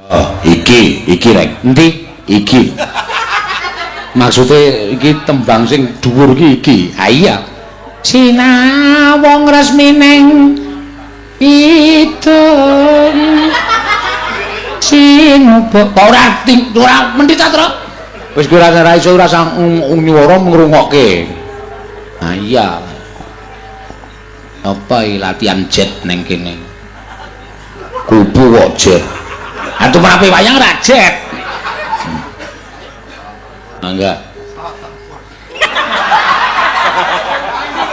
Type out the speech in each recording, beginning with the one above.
Oh, iki, iki rek. Endi? Iki. Maksude iki tembang sing dhuwur iki iki. Ha iya. Sinawung resmining kidung sinubuk ora ting ora mendhi ta, Tru? Wis kowe ora iso ora sang nyuwara ngrungokke. Ha iya. Apa iki latihan jet ning kene? Kupu kok jet. Ha tumrape wayang ra jet. Mangga.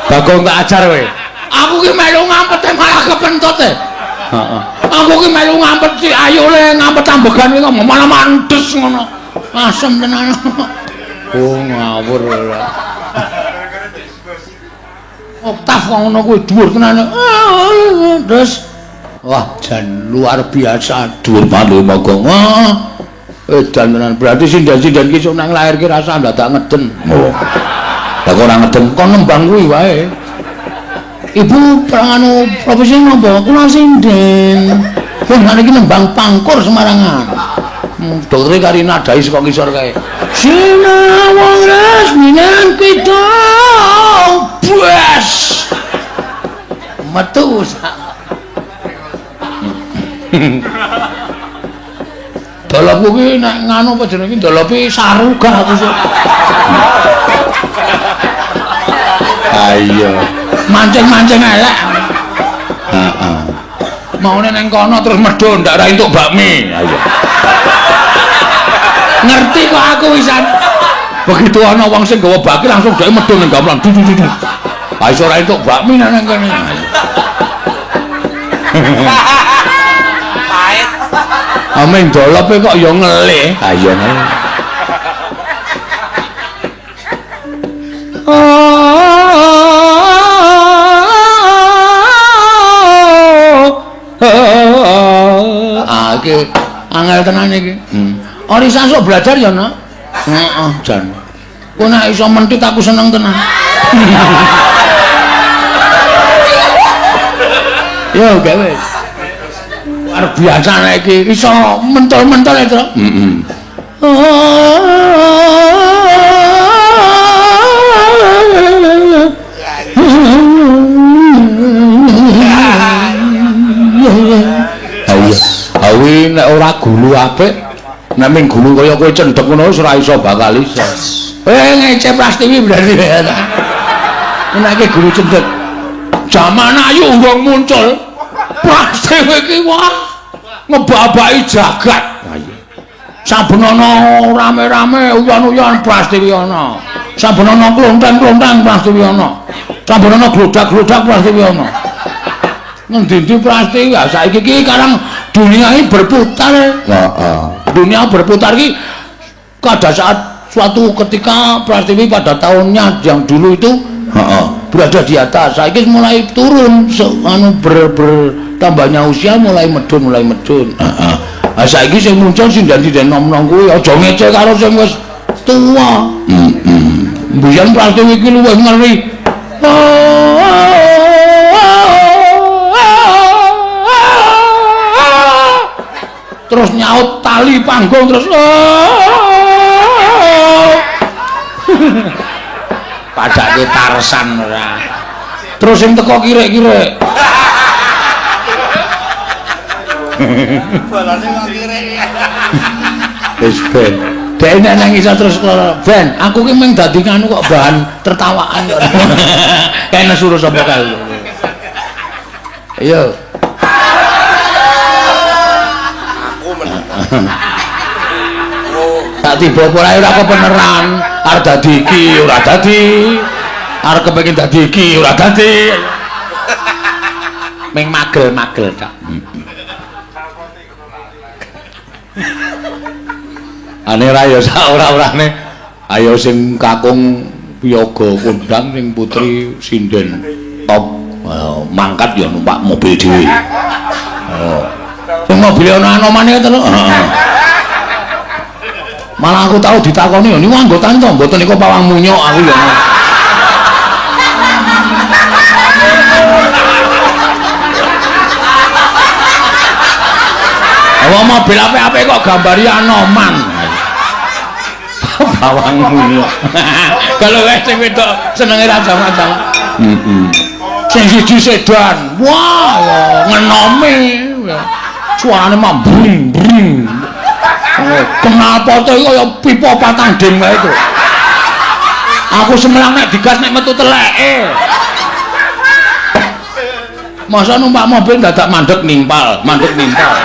Bagong tak ajar kowe. Aku ki melu ngampete malah kepentut e. Heeh. Aku ki melu ngampet si ayo le ngampet ambegan kuwi kok malah mandes ngono. Asem tenan. Oh ngawur ora. Oktaf kok ngono kuwi dhuwur tenan. Terus wah jan luar biasa dhuwur banget Bagong. Wah. Edan tenan. Berarti sinden-sinden ki sok nang lahir ki rasa ndadak ngeden. Oh. Lah kok ora ngeden kon nembang kuwi wae. Ibu pranganu profesi napa? Kula sinden. Wah ngene iki nembang pangkur Semarangan. Doktere kari nadai saka ngisor kae. Sinawang resminan kidung. Bas. Metu sak. Dolopku ki nek nganu apa jenenge dolopi saru gak aku sih. Ayo. Mancing-mancing elek. Heeh. Maune nang kono terus medhun ndak ra entuk bakmi. Ayo. Ngerti kok aku wisan. Begitu ana wong sing gawa bakmi langsung dhek medhun ning gamelan. Du du du. Ha iso ora entuk bakmi nang kene. Pahit. Amin dolope kok ya ngelih. Ha iya ngelih. Ah iki angel tenan iki. Ora iso sok belajar ya, Nak. Heeh, jan. Ku nek iso mentit aku seneng tenan. Yo gawe. Luar biasa nek iki iso mentol-mentol ya, Tru. Heeh. Ayo, awi nek ora gulu apik, nek ming gulu kaya kowe cendhek ngono wis ora iso bakal iso. Ngece Prastiwi berarti. Nek iki gulu cendhek. Jaman ayu urung muncul. Prastiwi iki wah ngebabaki jagat. Saben ana rame-rame uyon-uyon Prastiwi ana. Saben ana klonteng-klonteng Prastiwi ana. Saben ana glodak-glodak Prastiwi ana. Ngendi-endi Prastiwi. Ha saiki iki karang dunia ini berputar. Heeh. Dunia berputar iki pada saat suatu ketika Prastiwi pada tahunnya yang dulu itu heeh berada di atas. Saiki mulai turun, anu bertambahnya usia mulai medun, mulai medun. Heeh. Ha saiki sing muncul sinden-sinden nom-nom kuwi aja ngece karo sing wis tuwa. Heeh. Mbiyen Prastiwi iki luwih ngeri. Terus nyaut tali panggung terus. Padake Tarsan ora. Terus sing teko kirek-kirek. Bolone kok kirek. Wis ben. Dek nek nang iso terus ben, aku ki mung dadi nganu kok bahan tertawaan kok. Kae nesu sapa kae. Ayo. Aku meneng. Tak tiba apa ora kebeneran. Arep dadi iki ora dadi. Arep kepengin dadi iki ora dadi. Ming magel-magel tok. Ane ra ya sak ora-orane. Ayo sing kakung piyaga kondang sing putri sinden top mangkat ya numpak mobil dhewe. Oh. Sing mobile ana anomane to lho. Heeh. Malah aku tau ditakoni, niku anggotane to mboten niku pawang munyuk aku ya. Gawa mobil apik-apik kok gambari Anoman. Bawangmu. Kalau wis sing wedok senenge ra jamak-jamak. Heeh. Sing siji sedan. Wah, ngenome. Suarane mambung brung. Kenapa to kaya pipa patang ding wae to. Aku semelang nek digas nek metu teleke. Masa numpak mobil dadak mandek nimpal, mandek nimpal.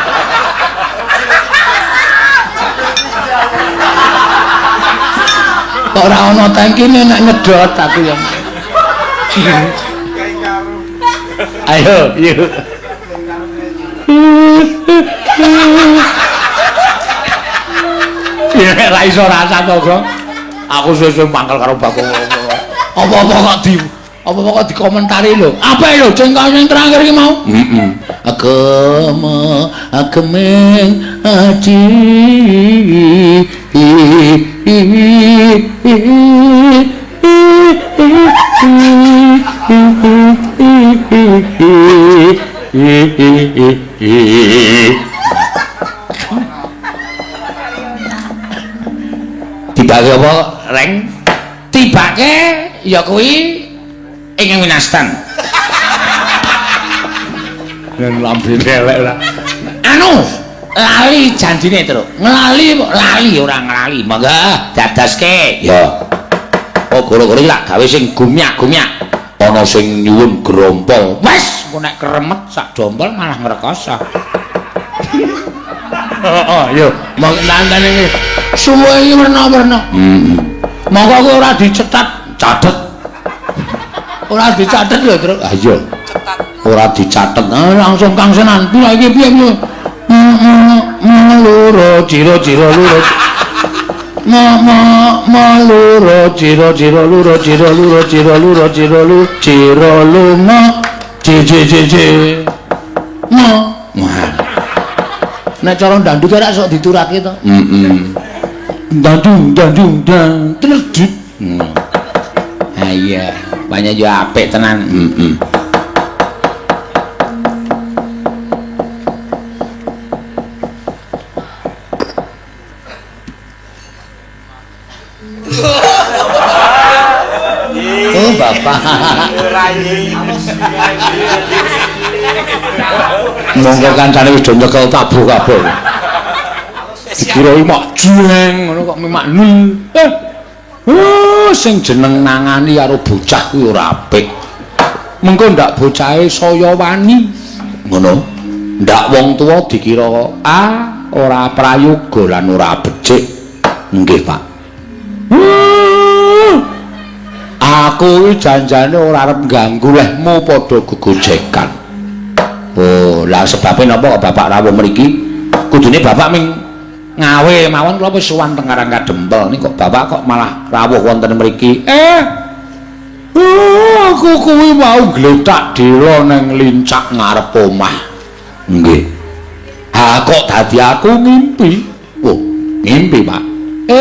Kok ora ana tangkine nek ngedot aku ya. Ayo, yuk. Ya ora iso rasa to, Gong. Aku suwe-suwe mangkel karo Bagong. Apa-apa kok dikomentari lho. Apa lho cengkok sing terakhir iki mau? Heeh. Agama ageming aji. Tibake apa, Reng? Tibake ya kuwi ing winastan. Yen lambene elek ora. Anu, lali janjine, Truk. Nglali kok lali ora nglali. Monggo dadaske. Ya. Oh, goro-goro iki lak gawe sing gumyak-gumyak. Ana sing nyuwun grompol. Wes, engko nek kremet sak dompol malah ngrekoso. Heeh, yo. Monggo nantane iki. Suwe iki werna-werna. Heeh. Monggo kowe ora dicetat, catet. Ora dicatet lho, Truk. Ha iya. Ora dicatet. Langsung Kang Senan. Piye iki piye piye? Loro ciro ciro loro. Ma ma ma loro ciro ciro loro ciro loro ciro loro ciro lu ciro lu ma c c c c ma. Nek cara ndandut ora sok diturake to. Heeh. Dandung dandung dan tledut. Ha iya, banyak yo apik tenan. Heeh. Oh, Bapak. Monggo kancane wis do nyekel tabuh kabeh. Dikira iki mak jeng ngono kok mak nul. Sing jeneng nangani karo bocah kuwi ora apik. Mengko ndak bocahe saya wani. Ngono. Ndak wong tuwa dikira ora prayoga lan ora becik. Nggih, Pak. Aku iki janjane ora arep ganggu lehmu padha gegojekan. Oh, lah sebabe napa kok Bapak rawuh mriki? Kudune Bapak ming ngawe mawon kula wis sowan teng Karang Kadempel. Ning kok Bapak kok malah rawuh wonten mriki? Aku kuwi mau gletak dela nang lincak ngarep omah. Nggih. Ha kok dadi aku ngimpi? Oh, ngimpi, Pak.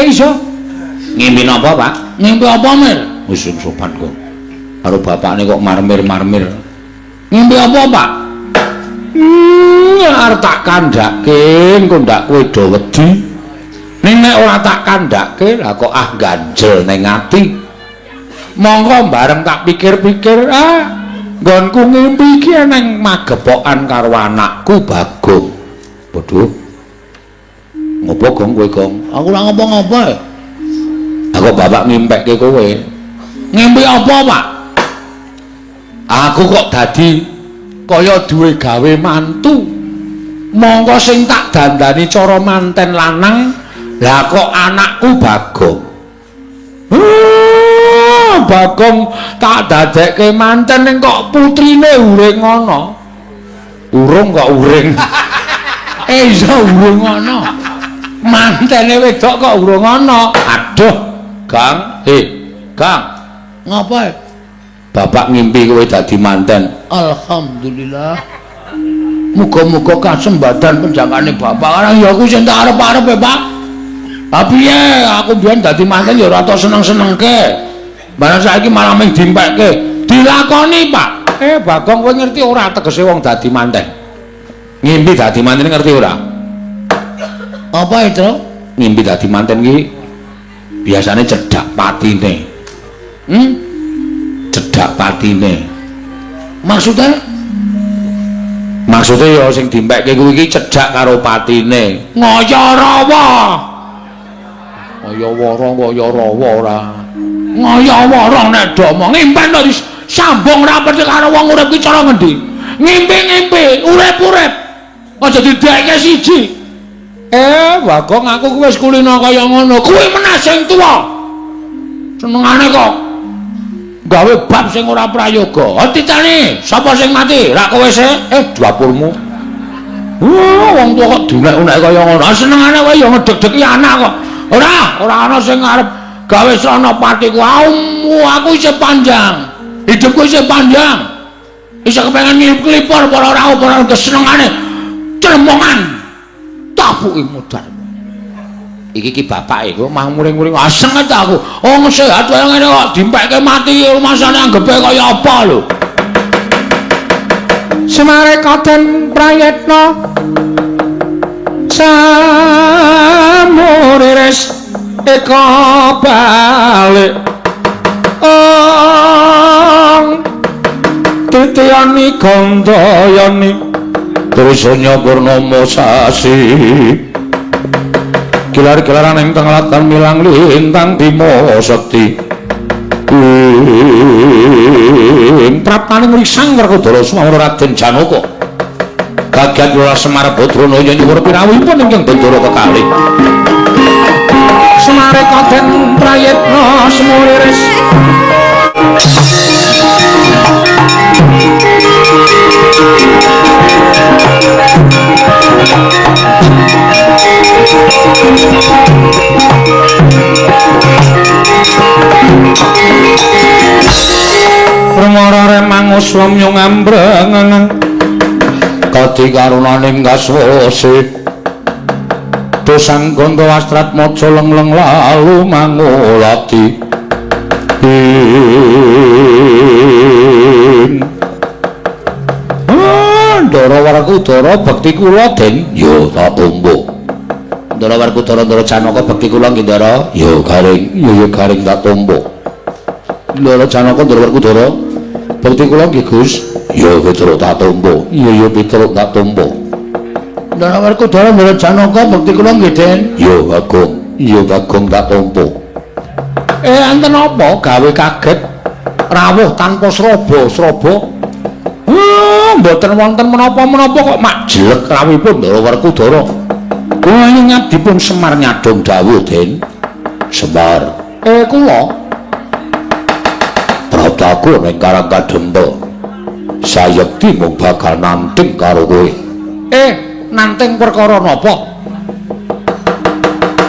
Iso. Ngimpi napa, Pak? Ngimpi apa, Mir? Wis sing sopan kok. Karo bapakne kok marmir-marmir. Ngimpi apa, Pak? Arep tak kandhake, engko ndak kowe do wedi. Ning nek ora tak kandhake, lah kok ah ganjel ning ati. Monggo bareng tak pikir-pikir, nggonku ngimpi iki nang magepokan karo anakku Bagong. Waduh. Ngopo Gong kowe, Gong? Aku ora ngopo-ngopo. Aku bapak ngimpekke kowe. Ngimpi apa, Pak? Aku kok dadi kaya duwe gawe mantu. Monggo sing tak dandani cara manten lanang, lah kok anakku Bagong. Bagong tak dadekke manten ning kok putrine urung ana. Urung kok uring. Iya urung ana. Mantene wedok kok urung ana. Aduh, Gang. Gang. Ngapa? Bapak ngimpi kowe dadi manten. Alhamdulillah. Muga-muga kasembadan penjangkane bapak. Ora ya aku sing tak arep-arep e, Pak. Ha piye aku mbiyen dadi manten ya ora tau seneng-senengke. Barang saiki malah mung dimpekke. Dilakoni, Pak. Bagong kowe ngerti ora tegese wong dadi manten? Ngimpi dadi manten ngerti ora? Apa itu? Ngimpi dadi manten ki biasane cedhak patine. Cedhak patine. Maksudnya? Maksudnya ya sing dimpekke kuwi iki cedhak karo patine. Ngaya rawa. Kaya wara kaya rawa ora. Ngaya wara nek do omong ngimpen to disambung rapet karo wong urip ki cara ngendi? Ngimpi-ngimpi, urip-urip. Aja didekke siji. Bagong aku ku wis kulino kaya ngono. Kuwi meneh sing tuwa. Senengane kok gawe bab sing ora prayoga. Titani, sapa sing mati? Rak kowe sih? Dapurmu. Wah, wong tuwa kok dunek-unek kaya ngono. Senengane kowe ya ngedeg-degi anak kok. Ora, ora ana sing arep gawe srana patiku. Aku isih panjang. Hidupku isih panjang. Isih kepengen nglipur para rawuh para kesenengane clemongan. Tapuki modar. Iki ki bapake kok mah muring-muring asenget aku. Wong sehat kaya ngene kok dimpekke mati rumasane anggepe kaya apa lho. Semare kaden prayitna samuriris eka balik ong titiyani gandayani Trisanya purnama sasi kilar-kilaran ing tenglatan milang lintang Bima Sekti ing praptaning risang Werkudara Sumawara Raden Janaka kagiat Lurah Semar Badranaya nyuwun pirawuhipun ingkang Bendara kekalih. Semare kaden prayitna semuliris Rumara remangus lamyung ambreng kadi karunaning kaswase dosang ganda wastratmaja lengleng lalu mangulati Ndara Werkudara bekti kula Den ya tak tampa. Ndara Werkudara Ndara Janaka bekti kula nggih Ndara ya garing ya ya garing tak tampa. Ndara Janaka Ndara Werkudara bekti kula nggih Gus ya Petruk tak tampa. Iya ya Petruk tak tampa. Ndara Werkudara Ndara Janaka bekti kula nggih Den ya Bagong iya Bagong tak tampa. Enten apa gawe kaget rawuh tanpa sraba-sraba? Mboten wonten menapa-menapa kok mak jelek rawuhipun Ndara Werkudara. Kula nyadipun Semar nyadong dawuh Den. Semar. Kula praptaku ning Karang Kadempel. Sayekti mung bakal nanting karo kowe. Nanting perkara napa?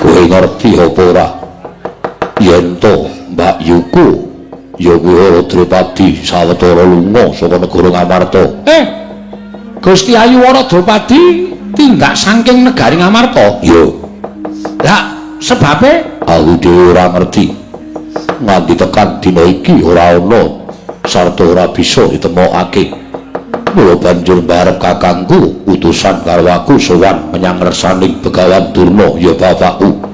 Kowe ngerti apa ora? Yen to Mbak Yuku ya kuwi Drupadi sawetara lunga saka negara Ngamarta. Gusti Ayu Wara Drupadi tindak saking negari Ngamarta? Ya. Lah sebabe aku dhewe ora ngerti. Nganti tekan dina iki ora ana sarta ora bisa ditemokake. Mula banjur mbarep kakangku utusan karo aku sowan menyang ngersaning Begawan Durna ya bapakku.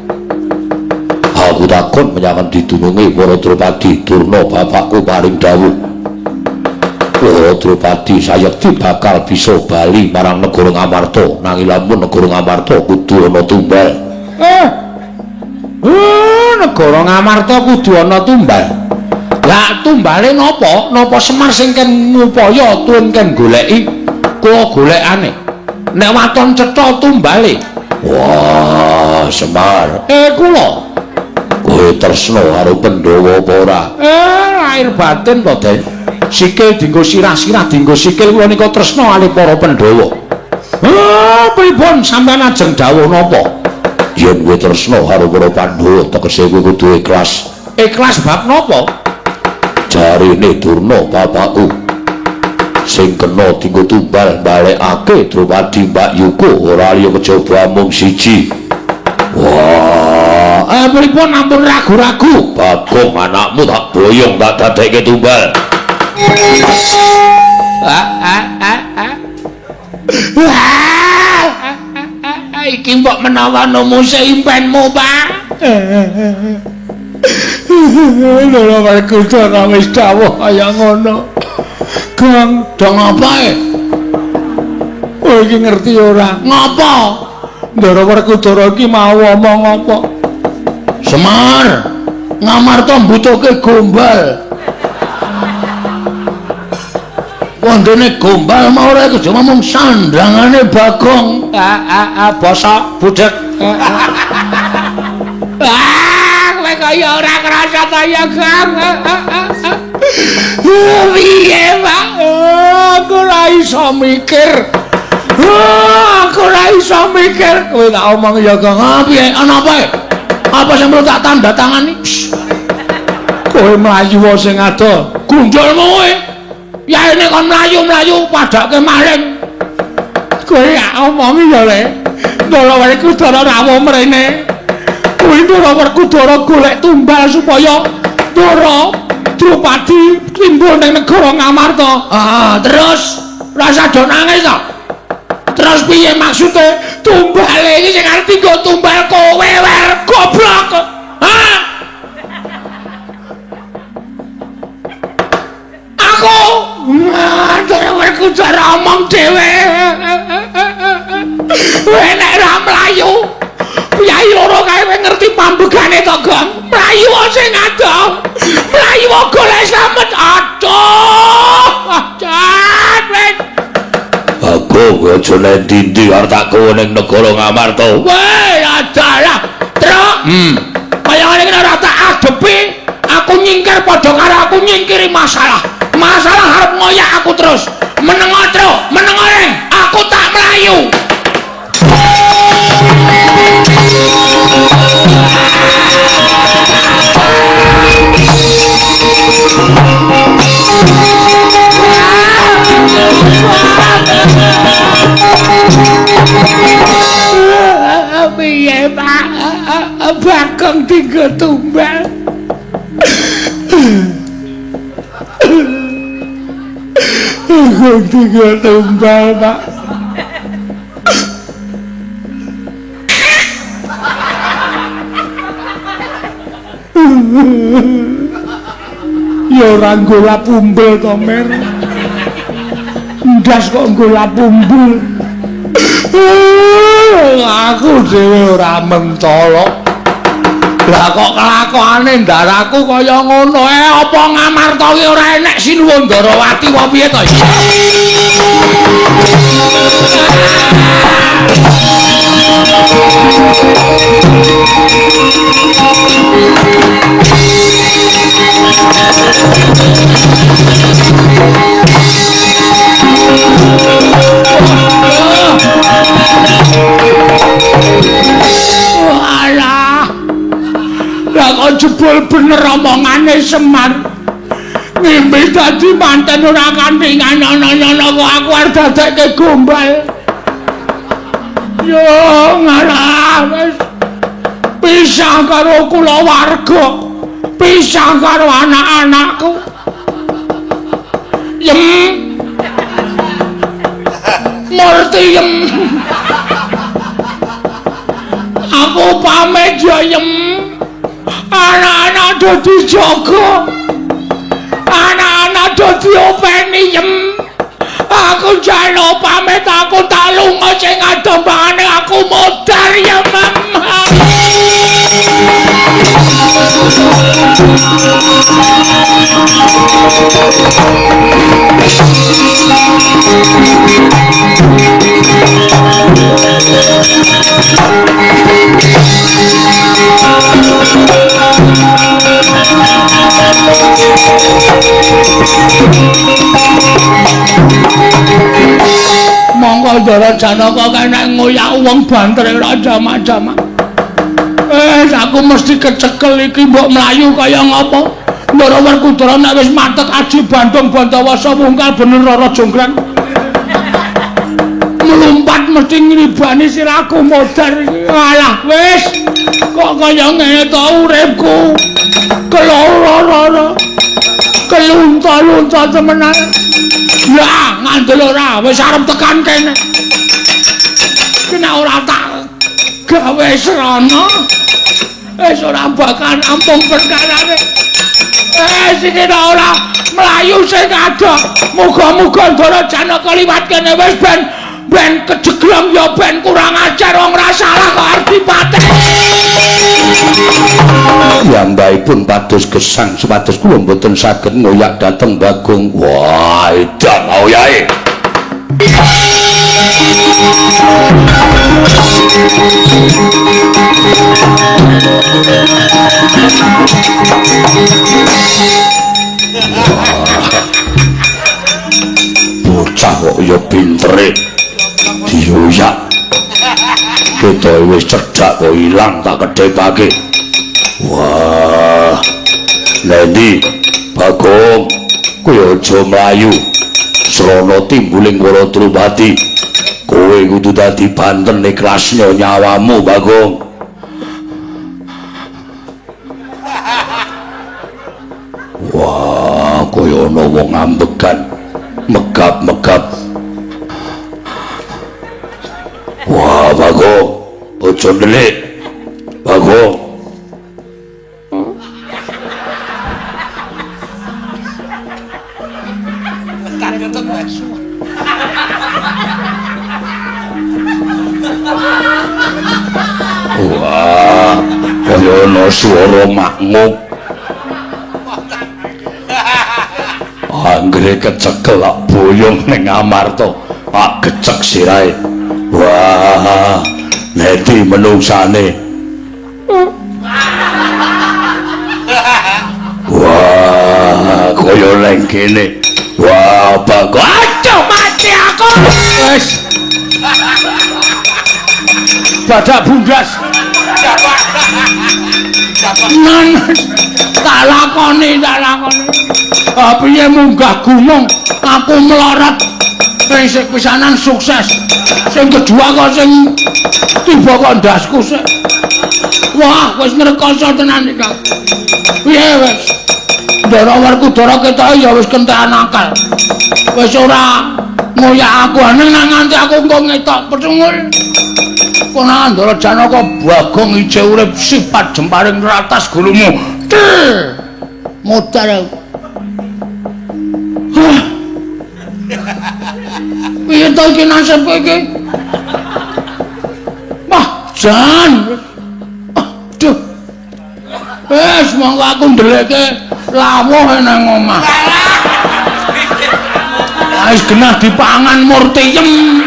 Aku takon menyang endi dununge para Drupadi Durna bapakku paring dawuh. Para Drupadi sayekti bakal bisa bali marang negara Ngamarta nanging lamun negara Ngamarta kudu ana tumbal. Negara Ngamarta kudu ana tumbal. Lah tumbale napa? Napa Semar sing ken ngupaya tuwin ken goleki? Kula golekane. Nek waton cetha tumbale. Wah, Semar. Kula kowe tresna karo Pandhawa apa ora? Lahir batin to, Den. Sikil dienggo sirah-sirah dienggo sikil kula nika tresna kalih para Pandhawa. Pripun sampeyan ajeng dawuh napa? Yen kowe tresna karo para Pandhawa tegese kowe kudu ikhlas. Ikhlas bab napa? Jarine Durna bapakku sing kena dienggo tumbal balekake Drupadi Mbak Yuku ora liya kejaba mung siji. Wah, pripun ampun ragu-ragu? Bagong anakmu tak boyong tak dadekke tumbal. Iki mbok menawa numuse impenmu, Pak. Ndara Werkudara wis dawuh kaya ngono. Gong, dong apa e? Kowe iki ngerti ora? Ngapa? Ndara Werkudara iki mau omong apa? Semar, Ngamarta mbutuhke gombal. Wondene gombal mau ora iku cuma mung sandangane Bagong. Bosok budhek. Kowe kaya ora krasa ta ya, Gong. Piye, Pak? Aku ora iso mikir. Aku ora iso mikir. Kowe tak omong ya, Gong. Piye? Ana apa? Apa sing perlu tak tanda tangani? Kowe mlayu sing ado. Gundulmu kowe. Yaene kon mlayu-mlayu padake maling. Kowe tak omongi ya, Le. Ndara Werkudara rawuh mrene. Kuwi Ndara Werkudara golek tumbal supaya Ndara Drupadi timbul ning negara Ngamarta. Terus rasa do nangis to. Terus piye maksude? Tumbale iki sing arep dienggo tumbal kowe wer goblok. Hah? Aku Ndara Werkudara omong dhewe. Kowe nek ora mlayu, piyai loro kae kowe ngerti pambegane to, Gong? Mlayu sing adoh. Mlayu golek slamet. Aduh. Jan wis. Bagong aja nendi-endi arep tak kowe ning negara Ngamarta. Weh, adalah. Truk. Kaya ngene iki ora tak adepi, aku nyingkir padha karo aku nyingkiri masalah. Masalah arep ngoyak aku terus. Menengo, Truk, menengo reng. Aku tak mlayu. Piye, Pak? Bagong dienggo tumbal. Bagong dienggo tumbal, Pak. Ya ora nggo lapumbel to, Mer. Ndas kok nggo lapumbel. Aku dhewe ora mentolo. Lah kok kelakuane ndaraku kaya ngono. Apa Ngamarta ki ora enek Sinuwun Ndarawati apa piye to? Alah. Lah kok jebul bener omongane Semar. Ngimpi dadi manten ora kanthi ngono-ngono kok aku arep dadekke gombal. Yo ngalah wis pisah karo kulawarga, pisah karo anak-anakku. Yem. Murti yem. Aku pamit ya yem. Anak-anak do dijaga. Anak-anak do diopeni yem. Aku jalo pamit, aku tak lunga sing adombane aku modar ya mem. Monggo Ndara Janaka kene ngoyak wong banter ora jamak-jamak. Aku mesti kecekel iki mbok mlayu kaya ngapa. Ndara Werkudara nek wis matet aji Bandung Bantawasa wungkal bener Rara Jonggrang. Melompat mesti ngribani sirahku modar. Alah wis kok kaya ngene to uripku. Keloro-loro. Kelunta-lunta temenan. Ya, ngandel ora, wis arep tekan kene. Kena ora tak Gawe srana. Wis ora bakal rampung perkarane. Sing ora mlayu sing adoh. Muga-muga Ndara Janaka liwat kene wis ben kejeglong ya ben kurang ajar wong ora salah kok arep dipateni. Piyambakipun pados gesang supados kula mboten saged ngoyak dhateng Bagong. Wah, edan oyahe. Bocah kok ya pintere dioyak. Ketoke wis cedhak kok ilang tak kedhepake. Wah, Lendi Bagong, kowe aja mlayu. Srana timbuling para Drupadi. Kowe kudu dadi banten ikhlasnya nyawamu, Bagong. Wah, kaya ana wong ambegan, megap-megap. Wah, Bagong, aja ndelik. Bagong. Wah, kaya ana swara makmuk. Anggere kecekel lak boyong ning Amarta, pak gecek sirahe. Wah, neti menungsane. Wah, kaya neng kene. Wah, Bagong, aduh mati aku. Wis. Badak bundas. Nan tak lakoni, tak lakoni. Ah piye munggah gunung, aku melarat. Sing pisanan sukses. Sing kedua kok sing tiba kok ndasku sik. Wah, wis ngrekoso tenan iki. Piye wis? Ndara Werkudara ketoke ya wis kentekan akal. Wis ora ngoyak aku aneh nang nganti aku engko ngetok pecungul. Kono Ndara Janaka Bagong ije urip sifat jemparing ratas gulumu. Modar aku. Piye to iki nasibku iki? Wah, jan. Aduh. Wis monggo aku ndeleke lawuh nang omah. Wis genah dipangan murtiyem.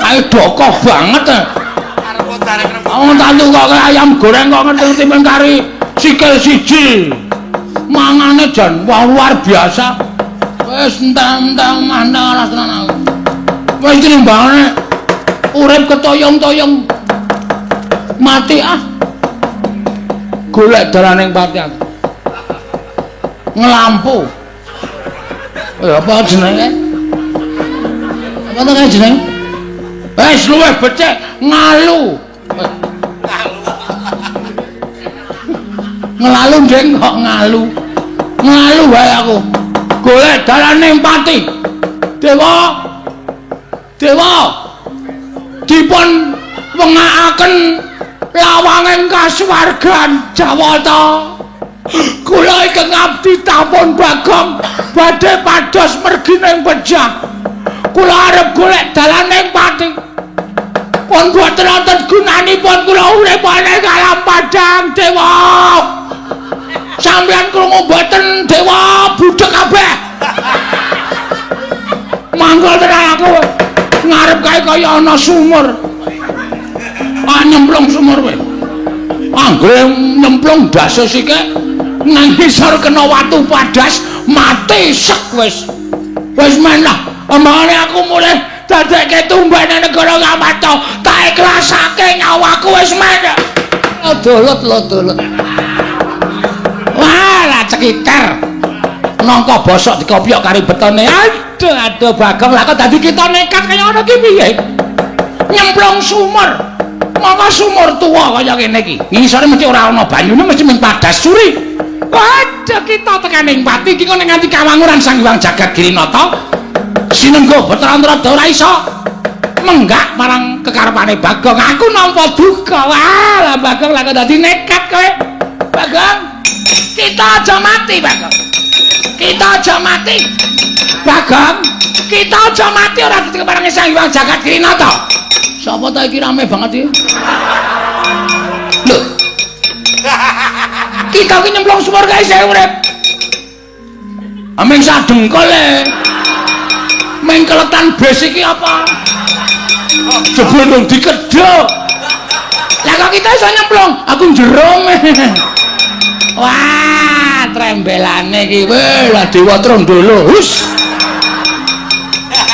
Kae dokoh banget. Wong tantu kok ayam goreng kok ngerti men kari sikil siji. Mangane jan wah luar biasa. Wis entek-entek omah ora tenan aku. Wis tinimbangane urip ketoyong-toyong mati ah. Golek dalaning pati aku. Ngelampu. Apa jenenge? Apa to kae jenenge? Wis luwih becik ngalu. Ngelalu ndek kok ngalu. Ngalu wae aku. Golek dalaning pati. Dewa. Dewa. Dipun wengakaken lawanging kasuwargan Jawata. Kula ingkang abdi tapun Bagong badhe pados mergi ning pejah. Kula arep golek dalaning pati. Pun boten wonten gunanipun kula urip ing alam padhang Dewa. Sampeyan krungu mboten Dewa budhek kabeh. Manggol tenan aku ngarep kae kaya ana sumur. Ah nyemplung sumur kowe. Anggere nyemplung ndase sike nang ngisor kena watu padas mati sek wis. Wis men lah, omongane aku mulih dadekke tumbane negara Ngamarta, tak ikhlasake nyawaku wis men. Dolut lo dolut. Wah, lah cekitar. Nangka bosok dikopyok kari betone. Aduh, aduh Bagong, lah kok dadi kita nekat kaya ngono ki piye? Nyemplung sumur. Monggo sumur tuwa kaya ngene iki. Ngisore mesti ora ana banyune, mesti mung padas suri. Waduh, kita tekaning pati iki kok nek nganti kawanguran Sang Hyang Jagat Girinata. Sinenggo Bathara Antarada ora iso. Menggak marang kekarepane Bagong. Aku nampa duka. Wah, lah Bagong lah kok dadi nekat kowe. Bagong, kita aja mati, Bagong. Kita aja mati. Bagong, kita aja mati ora dadi keparengi Sang Hyang Jagat Kirinata. Sapa ta iki rame banget iki? Lho. Kita iki nyemplung sumur kae isih urip. Aming sadengkol e. Ming keletan bes iki apa? Jebul ndung dikedhok. Lah kok kita iso nyemplung? Aku njerum. Wah, trembelane iki. Weh, lah Dewa Trondolo. Hus.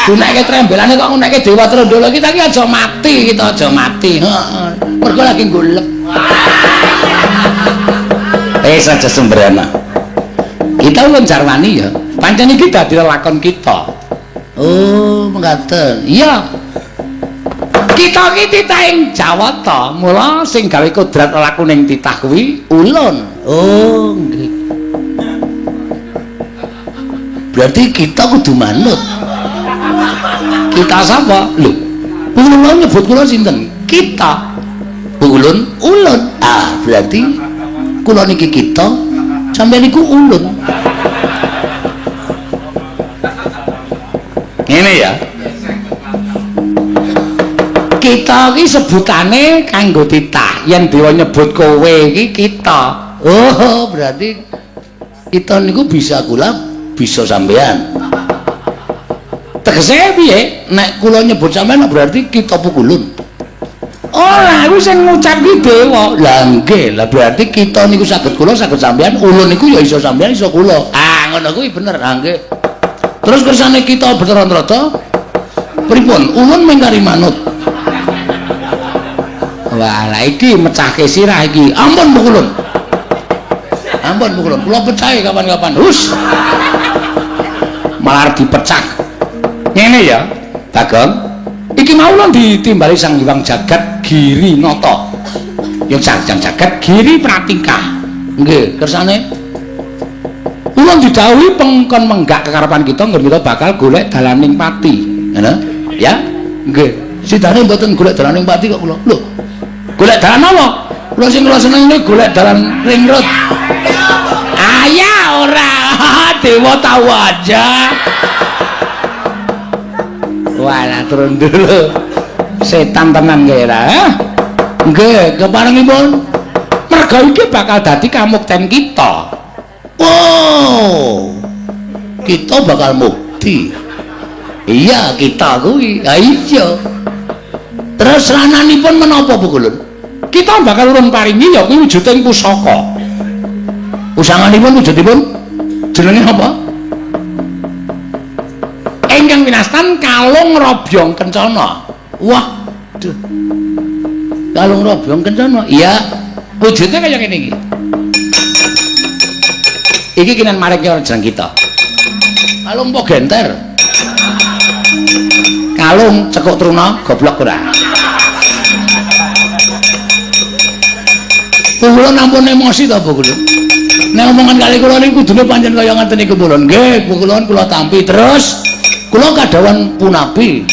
Gunekke trembelane kok ngunekke Dewa Trondolo. Kita iki aja mati, kita aja mati. Heeh. Mergo lagi golek. Saja sembrana. Kita ulun jarwani ya. Pancen iki dadi lelakon kita. Oh, mekaten. Iya. Kita iki titahing Jawata, mula sing gawe kodrat lelakuning titah kuwi ulun. Oh, nggih. Berarti kita kudu manut. Kita sapa? Lho, ulun nyebut kula sinten? Kita. Ulun, ulun. Ah, berarti kula niki kita, sampeyan niku ulun. Ngene ya. Kita iki sebutane kanggo titah. Yen dewa nyebut kowe iki kita. Oh, berarti kita niku bisa kula, bisa sampean. Tegese piye? Nek kula nyebut sampean berarti kita pukulun. Ora, aku sing ngucap ki dewa. Lah nggih, lah berarti kita niku saged kula, saged sampean, ulun niku ya iso sampean, iso kula. Ah, ngono kuwi bener. Ah nggih. Terus kersane kita Bathara Narada pripun? Ulun mingkari manut. Wah, lah iki mecahke sirah iki. Ampun pukulun. Ampun pukulun. Kula pecahe kapan-kapan. Hus. Malah dipecah. Ngene ya, Bagong. Iki mau lho ditimbali Sang Hyang Jagat Giri Nata. Yang Sang Hyang Jagat Giri Pratingkah. Nggih, kersane ulun didhawuhi pengkon menggak kekarepan kita ngger kita bakal golek dalaning pati. Ngono? Ya? Nggih. Sidane mboten golek dalaning pati kok kula. Lho, golek dalan apa? Kula sing kula seneng golek dalan ring road. Ayah ora, dewa tahu aja. Walah turun dulu. Setan tenan kira. Nggih, keparengipun merga iki bakal dadi kamukten kita. Wow. Kita bakal mukti. Iya, kita kuwi. Ha iya. Terus rananipun menapa Pukulun? Kita bakal urun paringi ya kuwi wujuding pusaka. Pusanganipun wujudipun jenenge apa? Ingkang winastan Kalung Robyong Kencana. Wah, duh. Kalung Robyong Kencana. Iya, wujudnya kaya ngene iki. Iki kinan maring jeneng kita. Kalung po genter. Kalung cekuk truna goblok ora. Kula nampun emosi ta, Bu Kula. Nek omongan kali kula niku kudune pancen kaya ngaten niku kula. Nggih, Bu Kula kula tampi terus kula kadhawan punapi.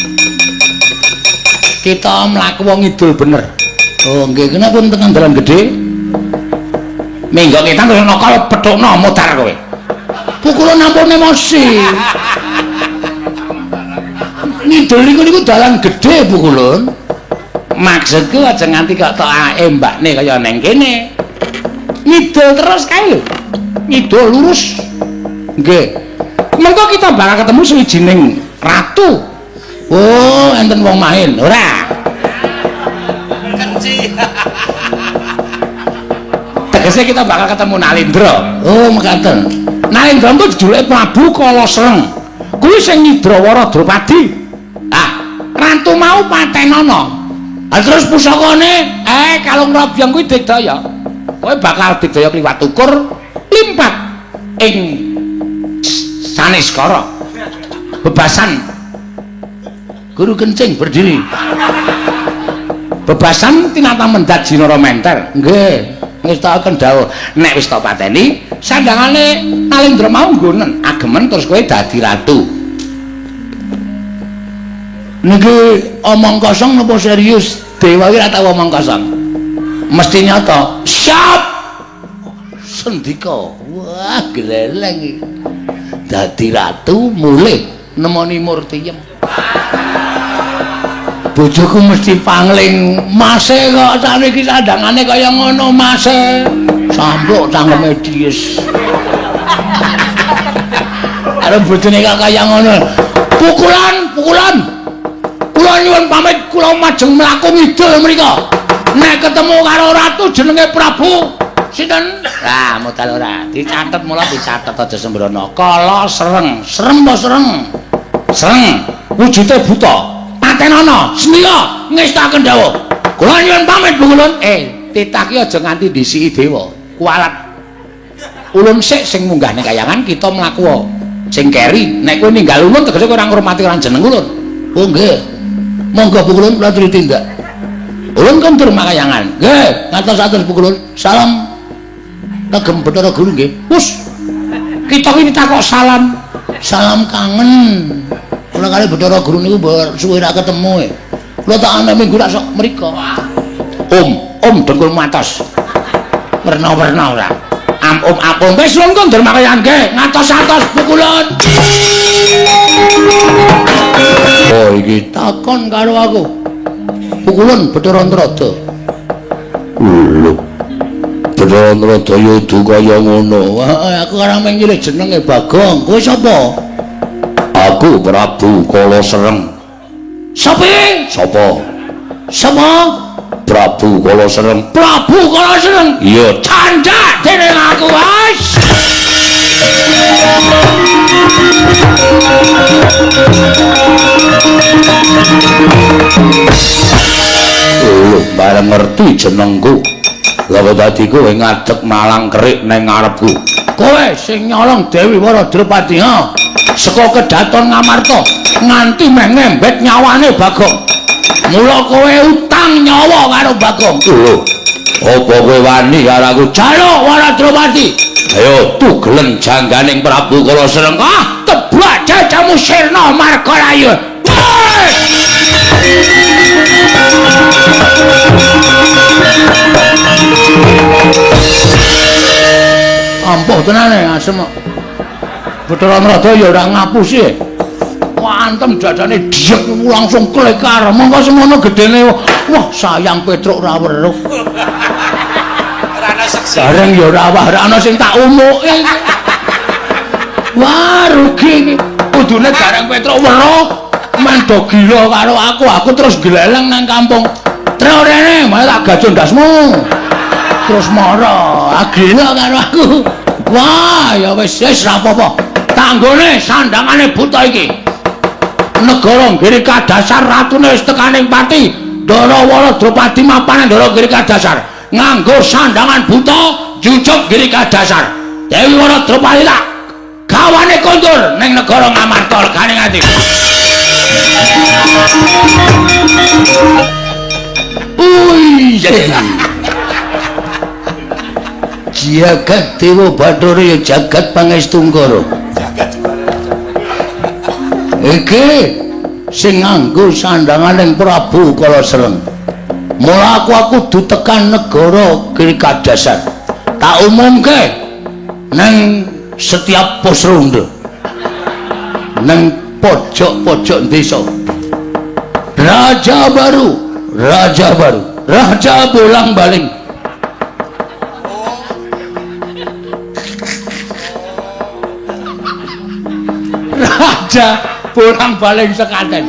Kita mlaku wong ngidul bener. Oh nggih, kenapa pun tekan dalan gedhe? Minggo kita terus nakal pethukno modar kowe. Bu kula nampun emosi. Ngidul niku niku dalan gedhe Bu Kulun. Maksudku aja nganti kok tok embakne kaya neng kene. Ngidul terus kae lho. Ngidul lurus. Nggih. Mengko kita bakal ketemu suwijining ratu. Oh, enten wong main. Ora. Kenci. Tegese kita bakal ketemu Nalindra. Oh, mekaten. Nalindra ku jejulike Prabu Kalasreng. Kuwi sing nyidrawara Drupadi. Ah, ratu mau patenana. Ah, terus pusakane, Kalung Robyong kuwi digdaya. Kowe bakal digdaya kliwat ukur limpat ing Saniscara. Bebasan guru kencing berdiri. Bebasan tinata mendat Jinara Menter. Nggih, ngestakaken dawuh. Nek wis tak pateni, sandangane Nalindra mau nggonen agemen terus kowe dadi ratu. Niki omong kosong napa serius? Dewa iki ora tau omong kosong. Mesti nyata. Siap. Sendika. Wah, gleleng iki. Dadi ratu mulih nemoni Murtiyem. Bojoku mesti pangling. Mase kok sakniki sandangane kaya ngono, mase. Sampluk cangkeme dies. Karo bojone kok kaya ngono. Pukulan, pukulan. Kula nyuwun pamit, kula majeng mlaku ngidul mriko. Nek ketemu karo ratu jenenge Prabu sinten? Lah, modal ora. Dicatet mula dicatet aja sembrono. Kala Sereng. Sereng apa sereng? Sereng. Wujude buta. Patenana, sendika ngestaken dawuh. Kula nyuwun pamit, Bu Ulun. Titah ki aja nganti ndisiki dewa. Kualat. Ulun sik sing munggah ning kayangan kita mlaku. Sing keri, nek kowe ninggal ulun tegese kowe ora ngurmati ora jeneng ulun. Oh nggih. Monggo Bu Ulun kula aturi tindak. Ulun kondur makayangan. Nggih, ngatos-atos Bu Ulun. Salam kagem Bathara Guru nggih. Wus. Kita iki takok salam. Salam kangen. Kula kali Bathara Guru niku suwe ra ketemu e. Kula tak ana minggu rak sok mriko. Om, om dengkul matos. Werna-werna ora. Am om apom wis ulun kondur makayangan nggih. Ngatos-atos Bu Ulun. Oh iki takon karo aku. Pukulun Bathara Antrada. Lho. Bathara Antrada ya udu kaya ngono. Wah, aku ora mung nyilih jenenge Bagong. Kowe sapa? Aku Prabu Kala Sereng. Sapa? Sapa? Sapa? Prabu Kala Sereng. Prabu Kala Sereng. Iya, candhak dening aku, Mas. Lho, bareng ngerti jenengku. Lha kok dadi kowe ngadeg malang kerik nang ngarepku. Kowe sing nyolong Dewi Wara Drupadi, ha? Saka kedaton Ngamarta nganti meh ngembet nyawane Bagong. Mula kowe utang nyawa karo Bagong. Lho, apa kowe wani karo aku? Jaluk Wara Drupadi. Ayo tugelen jangganing Prabu Kala Sereng. Ah, tebak jajamu sirna margalayu. Ampuh tenane asem kok. Bathara Antrada ya ora ngapusi. Wah, antem dadane diek langsung klekar. Mongko semono gedene. Wah, sayang Petruk ora weruh. Ora ana seksi. Bareng ya ora wah, ora ana sing tak umuke. Wah, rugi iki. Kudune bareng Petruk weruh mendo gila karo aku, aku terus gleleng nang kampung. Tro rene, malah tak gajah ndasmu. Terus mara, gila karo aku. Wah, ya wis wis ra apa-apa. Tanggone sandangane buta iki. Negara Giri Kadasar ratune wis tekaning pati. Ndara Wara Drupadi mapan Ndara Giri Kadasar. Nganggo sandangan buta jujuk Giri Kadasar. Dewi Wara Drupadi tak gawane kondur ning negara Ngamarta legane ati. Ui, jagat Dewa Bathara ya jagat Pangestungkara. Jagat iki sing nganggo sandanganing Prabu Kala Sereng. Mula aku kudu tekan negara Giri Kadasar. Tak umumke nang setiap pos ronda. Nang pojok-pojok desa. Raja baru, raja baru, raja bolang-baling. Raja bolang-baling sekaten.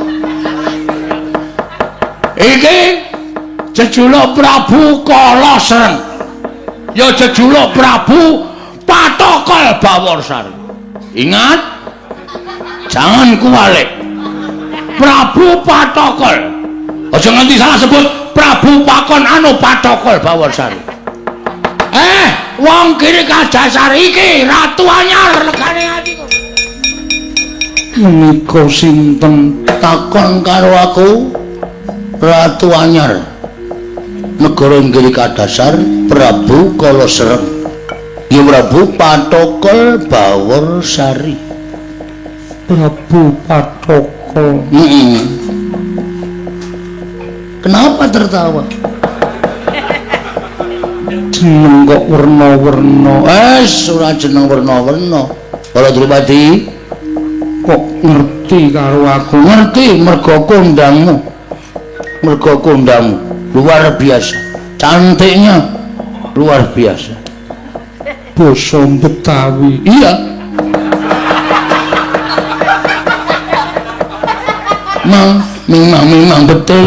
Iki jejuluk Prabu Kala Sereng. Ya jejuluk Prabu Patokol Baworsari. Ingat, jangan kuwalik. Prabu Patokol. Aja nganti salah sebut Prabu Pakon anu Patokol Baworsari. Wong Giri Kadasar iki ratu anyar legane atiku. Menika sinten takon karo aku? Ratu anyar negara Giri Kadasar Prabu Kala Sereng. Ya Prabu Patokol Baworsari. Prabu Patokol. Heeh. Kenapa tertawa? Jeneng kok werna-werna. Wes ora jeneng werna-werna. Para Drupadi kok ngerti karo aku? Ngerti mergo kondangmu. Mergo kondangmu luar biasa. Cantiknya luar biasa. Basa Betawi. Iya. Mang, memang betul.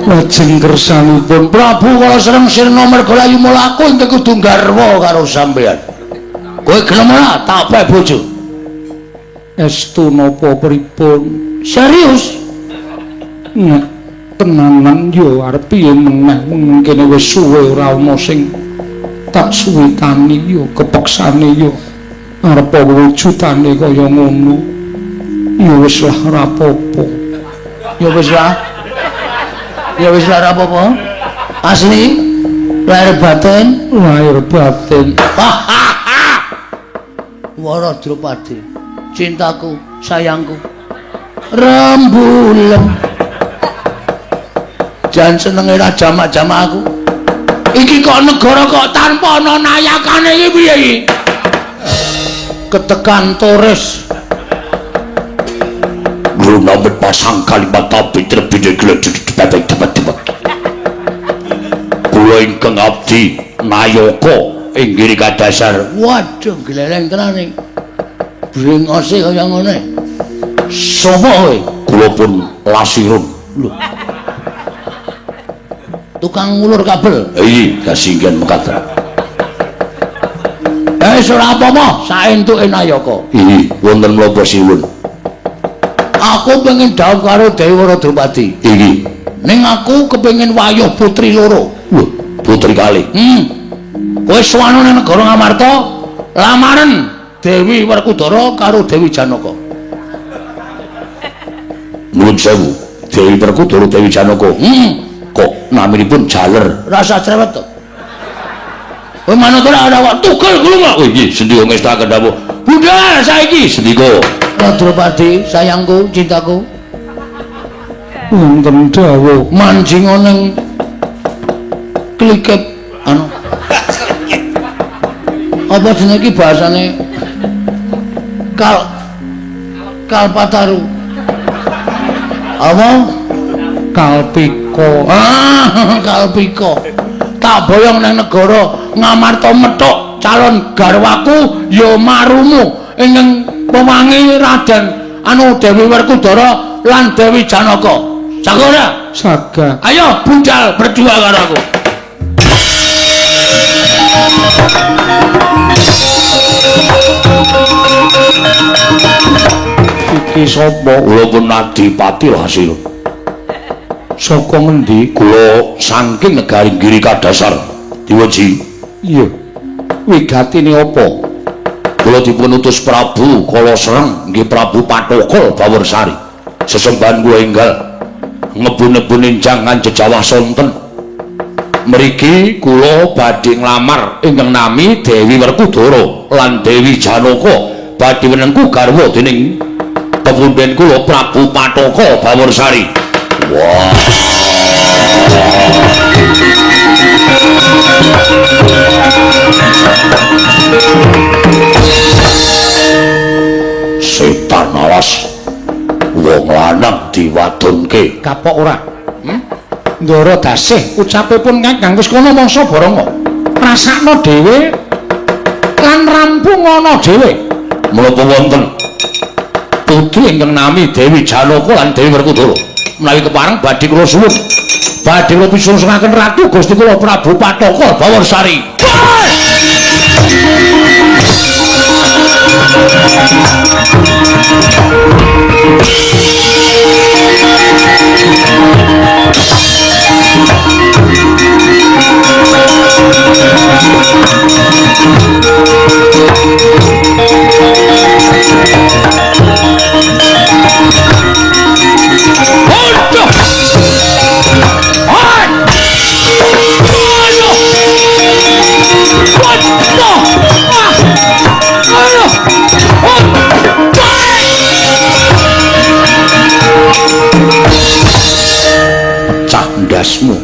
Lajeng kersanipun Prabu Kala Sreng sirna merga layu mlaku ingkang kudu garwa karo sampeyan. Kowe gelem ora tak pek bojo? Estu napa pripun? Serius? Nek tenanan yo arep piye meneh wong kene wis suwe ora ana sing tak suwitani yo kepeksane yo arep wujudane kaya ngono. Ya wis lah ora apa-apa. Ya wis lah. Ya wis lah ora apa-apa. Asli lahir batin, lahir batin. Wara Drupadi, cintaku, sayangku. Rembulan. Jan senenge ra jamak-jamak aku. Iki kok negara kok tanpa ana nayakane iki piye iki? Ketekan Torres. Namun pasang kalimat tapi terpidih gledek. Kula ingkang abdi nayaka ing ngiri kadasar. Waduh, gleleng tenan iki. Brengose kaya ngene. Sapa kowe? Kula pun Lasirun. Lho. Tukang ngulur kabel. Iya, kasinggihan mekaten. Eh, ora apa-apa, saentuke nayaka. Iya, wonten menapa siwun? Aku pengen dhawuh karo Dewi Wara Drupadi. Iki. Ning aku kepengin wayuh putri loro. Lho, putri kalih. Kowe sowan nang negara Ngamarta, lamaren Dewi Werkudara karo Dewi Janaka. Nuwun sewu, Dewi Werkudara Dewi Janaka. Kok naminipun jaler? Rasa cerewet to. Kowe manut ora ora kok tugel kulo kok. Oh nggih, sendika ngestaken dawuh. Bunda saiki sendika. Drupadi, sayangku, cintaku. Wonten dawuh manjing ning klikep anu. Apa jenenge iki bahasane? Kalpataru. Apa? Kalpika. Ah, Kalpika. Tak boyong nang negara Ngamarta methuk calon garwaku ya marumu ingkang pewangi Raden anu Dewi Werkudara lan Dewi Janaka. Saga ora? Saga. Ayo budal berdua karo aku. Iki sapa? Kula pun Adipati Hasil. Saka ngendi? Kula saking negari Giri Kadasar. Diweji. Iya. Wigatine apa? Kula dipun utus Prabu Kala Sreng nggih Prabu Pathaka Bawarsari. Sesembahan kula enggal ngebun-nebun enjang jejawah sonten. Mriki kula badhe nglamar ingkang nami Dewi Werkudara lan Dewi Janaka badhe wenengku garwa dening pepunden kula Prabu Pathaka Bawarsari. Wah. Setan awas wong lanang diwadonke. Kapok ora? Ndara dasih ucape pun Kakang wis kono mangsa baranga. Rasakno dhewe lan rampung ana dhewe. Menapa wonten putri ingkang nami Dewi Janaka lan Dewi Werkudara? Menawi kepareng badhe kula suwun. Badhe kula pisungaken Ratu Gusti kula Prabu Pathaka Bawarsari. Aduh! ndasmu.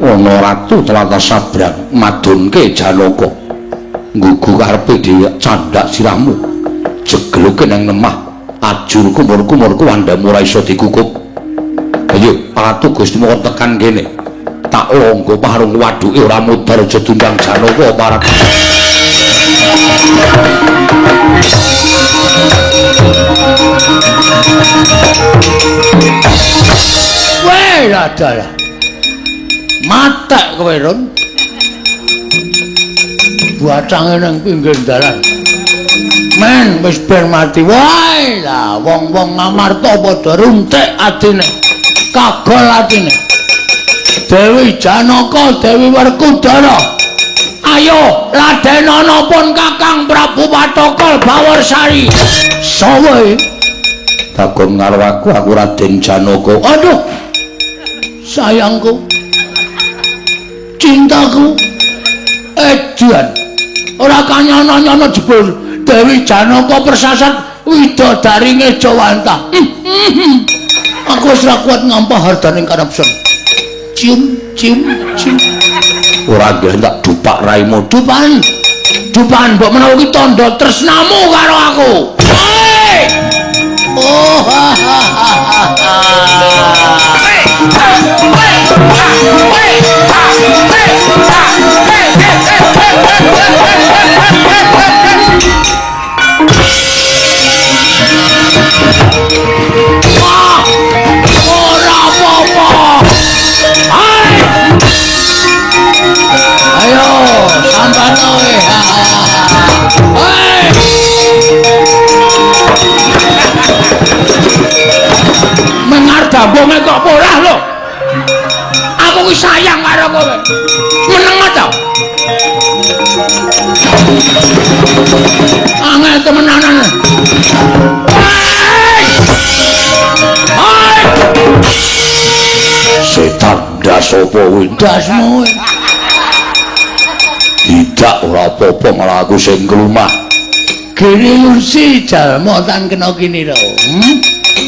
Ana ratu tlatah sabrang madunke Janaka. Nggugu karepe dhewe candhak sirahmu. Jegluke nang lemah ajur kumur-kumur kuwandamu ora iso dikukup. Ayo Ratu Gusti mung tekan kene. Tak longgo parung waduke ora mudhar aja diundang Janaka parang. Weh adalah matek kowe Run. Bacange nang pinggir dalan. Men wis ben mati wae lah wong-wong Ngamarta padha runtik atine. Kagol atine. Dewi Janaka, Dewi Werkudara. Ayo ladenana pun Kakang Prabu Pathokol Bawarsari. Sawe Bagong karo aku Raden Janaka. Aduh. Sayangku. Cintaku. Edan. Ora kanyana-nyana jebul Dewi Janaka persasat widodari Ngejawantah. Aku wis ora kuat ngampah hardaning kanepsen. Cium, cium, cium. Ora nggih tak dupak raimu. Dupan. Dupan mbok menawa ki tandha tresnamu karo aku. Hei! Oh ha ha ha ha. Wah! Ora apa-apa. Hai! Ayo, sambat kowe. Hei! Mengar dambonge kok ora lho. Aku ki sayang karo kowe. Meneng ta? Angel temenanan. Hei! Hei! Setan ndas apa kuwi? Ndasmu. Tidak ora apa-apa malah aku sing klumah. Gene lusi jalma tan kena kinira.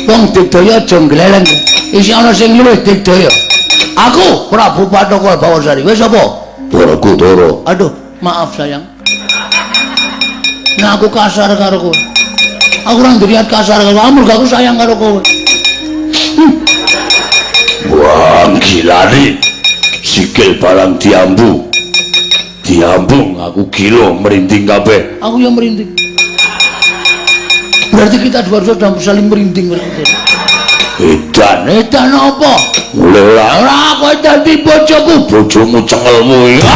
Wong digdaya aja ngleleng. Isih ana sing luwih digdaya. Aku Prabu Pathokol Bawarsari. Wis apa? Werkudara. Aduh, maaf sayang. Nah aku kasar karo kowe. Aku ora ndriat kasar karo kowe, mergo aku sayang karo kowe. Wah, gilani. Sikil barang diambu. Diambung aku gila merinding kabeh. Aku yang merinding. Berarti kita dua sudah saling merinding berarti. Edan, edan apa? Mulih ora ora kowe dadi bojoku, bojomu cengelmu iki.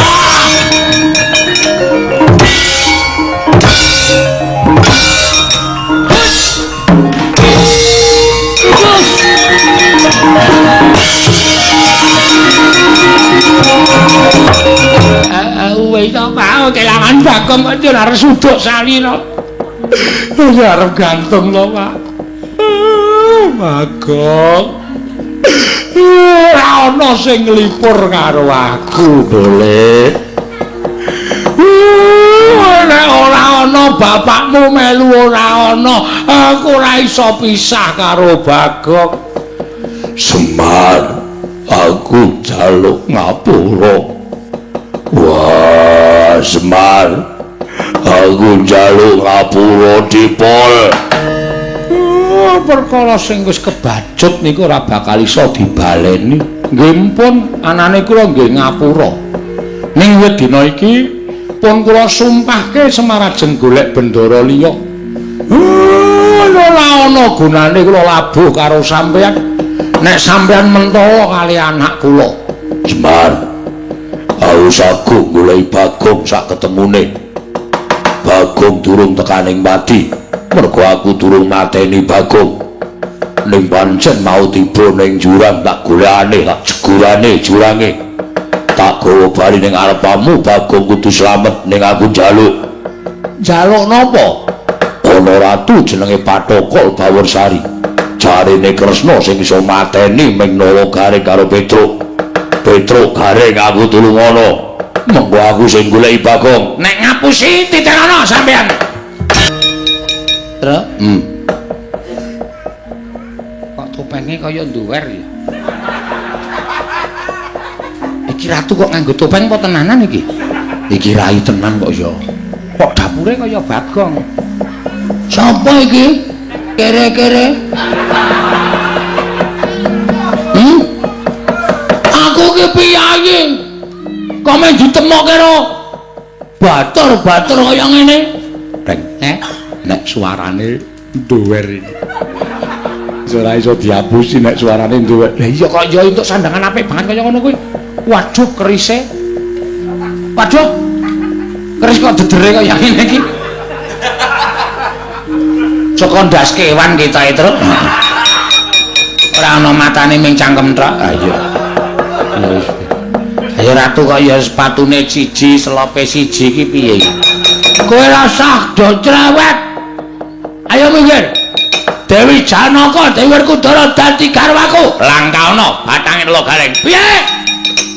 Wis to Pak, kelangan Bagong kok arep suduk salira. Wis arep gantung to, Pak. Bagong. Ora ana sing nglipur karo aku, Golek. Nek ora ana bapakmu melu ora ana, aku ora iso pisah karo Bagong. Semar, aku njaluk ngapura. Wah, Semar, aku njaluk ngapura dipol. Perkara sing wis kebacut niku ora bakal iso dibaleni. Nggih pun, anane kula nggih ngapura. Ning wit dina iki pun kula sumpahke Semar ajeng golek bendara liya. Ora ana gunane kula labuh karo sampeyan. Nek sampeyan mentala kali anak kula. Semar, aku sagung goleki Bagong sak ketemune. Bagong durung tekaning pati, mergo aku durung mateni Bagong. Ning pancen mau tiba ning jurang tak golekane, tak jegurane jurange. Tak gawa bali ning arepamu, Bagong kudu slamet ning aku njaluk. Njaluk napa? Ana ratu jenenge Pathokol Bawarsari. Jarene Kresna sing iso mateni ming Nawa Garing karo Petruk. Petruk Garing aku tulungono. Mengko aku sing goleki Bagong. Nek ngapusi titenono sampean. Tru? Kok topenge kaya nduwer ya? Iki ratu kok nganggo topeng apa tenanan iki? Iki rai tenan kok ya. Kok dapure kaya Bagong. Sapa iki? Kere-kere. Aku ki piyayi. Kok men ditemokke ro batur-batur kaya ngene. Reng, nek suarane nduwer iki. Ora iso diapusi nek suarane nduwer. Lah iya kok ya entuk sandangan apik banget kaya ngono kuwi. Waduh kerise. Waduh. Keris kok dedere kaya ngene iki. Saka ndas kewan kita itu. Ora ana matane ming cangkem tok. Ha iya. Ayo ratu kok ya sepatune siji, selope siji iki piye? Kowe rasah do cerewet. Ayo minggir. Dewi Janaka, Dewi Werkudara dadi garwaku. Langka ana bathange lo gareng. Piye?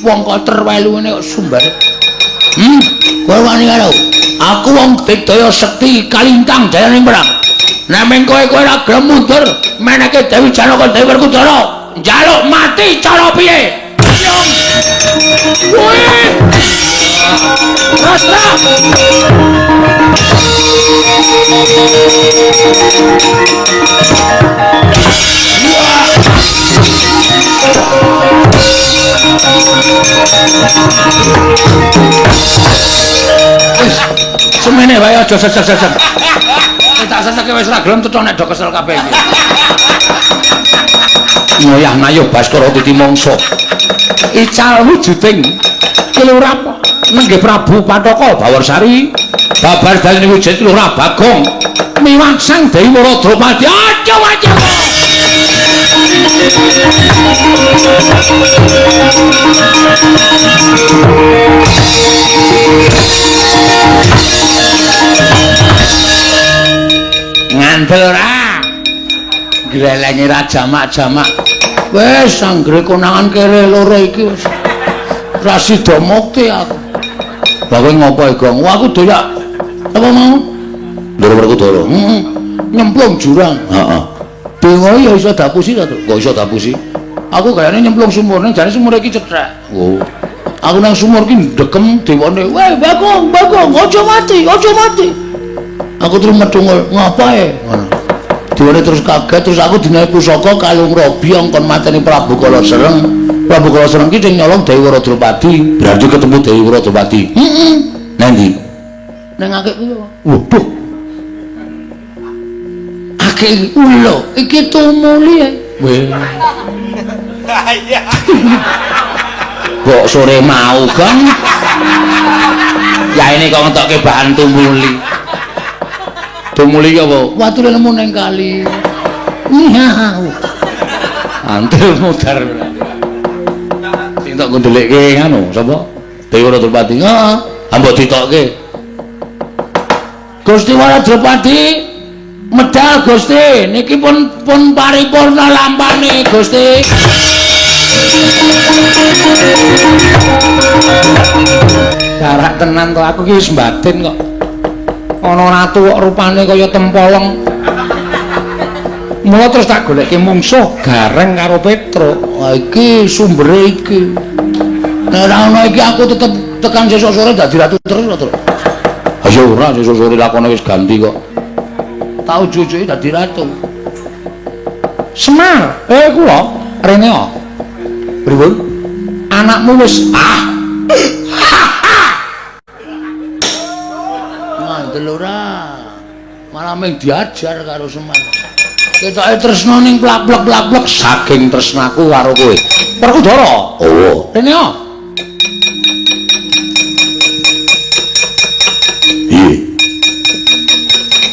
Wong kok terwelu ngene kok sumbar. Kowe wani karo aku wong digdaya sekti kalintang jayaning perang. Nek ming kowe kowe ora gelem mundur, meneke Dewi Janaka, Dewi Werkudara njaluk mati cara piye? Wih! Rastra! Wis, semene wae aja sesek-sesek. Wis tak seseke wis ora gelem cetha nek do kesel kabeh iki. Ngoyah nayuh Baskara titi mangsa. Ical wujuding Kilurah nenggih Prabu Pataka Bawarsari babar dalane wujud Kilurah Bagong miwah Sang Dewi Wara Drupadi. Aja aja. Ngandel ora? Grelenge ra jamak-jamak. Wis anggere konangan kere loro iki wis ra sida mukti aku. Lah kowe ngopo e, Gong? Wah, aku doyak apa mau? Ndoro Werkudara. Heeh. Nyemplung jurang. Heeh. Dewa ya iso dapusi ta, Tru? Kok iso dapusi? Aku gayane nyemplung sumur ning jane sumur iki cethek. Oh. Aku nang sumur ki ndekem dewane. Weh, Bagong, Bagong, aja mati, aja mati. Aku terus medungul, ngapae? Ngono. Dewane terus kaget, terus aku dinaik pusaka kalung robi angkon mateni Prabu Kala Sereng. Prabu Kala Sereng ki sing nyolong Dewi Wara Drupadi. Berarti ketemu Dewi Wara Drupadi. Heeh. Nang ndi? Nang akik kuwi. Waduh. Akik lho, iki tumuli e. Weh. Kok sore mau, Gong? Ya ini kok ngetokke bahan tumuli. Tumuli ki apa? Watune nemu ning kali. Iya. Antil mudar. Sing tok ngundelikke ngono, sapa? Dewi Wara Drupadi. Heeh. Mbok ditokke. Gusti Wara Drupadi medal Gusti, niki pun paripurna lampane Gusti. Jarak tenan to aku ki wis mbatin kok. Ana ratu kok rupane kaya tempolong. Mula terus tak goleke mungsuh Gareng karo Petruk. Wah iki sumbere iki. Nek ora ana iki aku tetep tekan sesuk sore dadi ratu terus to, Truk. Ha ya ora sesuk sore lakone wis ganti kok. Tak ujuk-ujuke dadi ratu. Semar, kula rene kok. Pripun? Anakmu wis ah. Ngandel ora. Malah mung diajar karo Semar. Ketoke tresna ning plak-plek-plak-plek saking tresnaku karo kowe. Werkudara. Oh. Rene kok. Piye?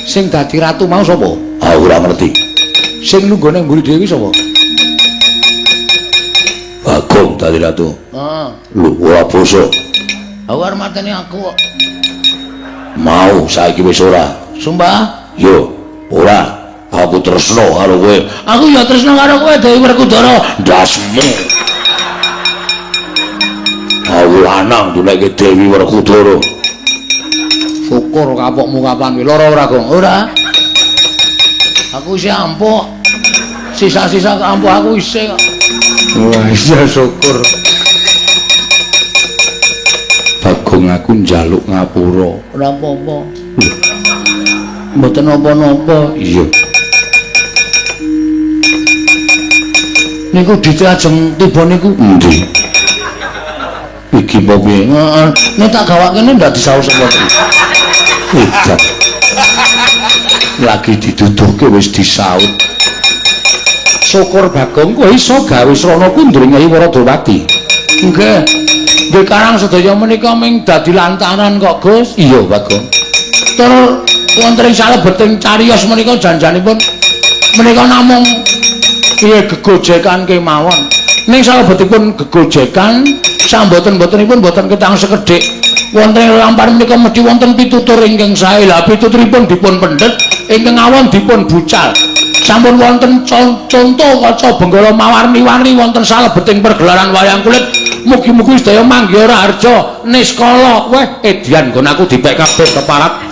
Sing dadi ratu mau sapa? Aku ora ngerti. Sing lungguh nang mburi dhewe sapa? Bagong dadi ratu. Heeh. Lho, ora basa. Aku arep mateni aku kok. Mau saiki wis ora. Sumpah? Yo, ora. Aku tresna karo kowe. Aku ya tresna karo kowe Dewi Werkudara. Ndasmu. Aku lanang dunekke Dewi Werkudara. Syukur kapokmu kapan kuwi? Lara ora, Gong? Ora. Aku isih ampuh. Sisa-sisa ampuh aku isih kok. Wah, iya syukur. Bagong aku njaluk ngapura. Ora apa-apa. Mboten napa-napa. Iya. Niku dite ajeng tiba niku endi? Iki apa piye? Heeh. Nek tak gawakene ndak disaus sapa iki. Edan. Lagi diduduhke wis disaut. Syukur Bagong kowe iso gawe srana kundring Nyai Waradawati. Nggih. Nggih karang sedaya menika ming dadi lantaran kok, Gus. Iya, Bagong. Tur wonten ing salebeting cariyos menika janjanipun menika namung piye gegojekan kemawon. Ning salebetipun gegojekan samboten-botenipun boten ketang sekedhik. Wonten ing lampahan menika mesti wonten pitutur ingkang sae. Lah pituturipun dipun pendhet, ingkang awon dipun bucal. Sampun wonten conto kaca benggala mawarni-warni wonten salebeting pergelaran wayang kulit. Mugi-mugi sedaya manggiha raharja niskala. Weh, edian nggon aku dipek kabeh keparat.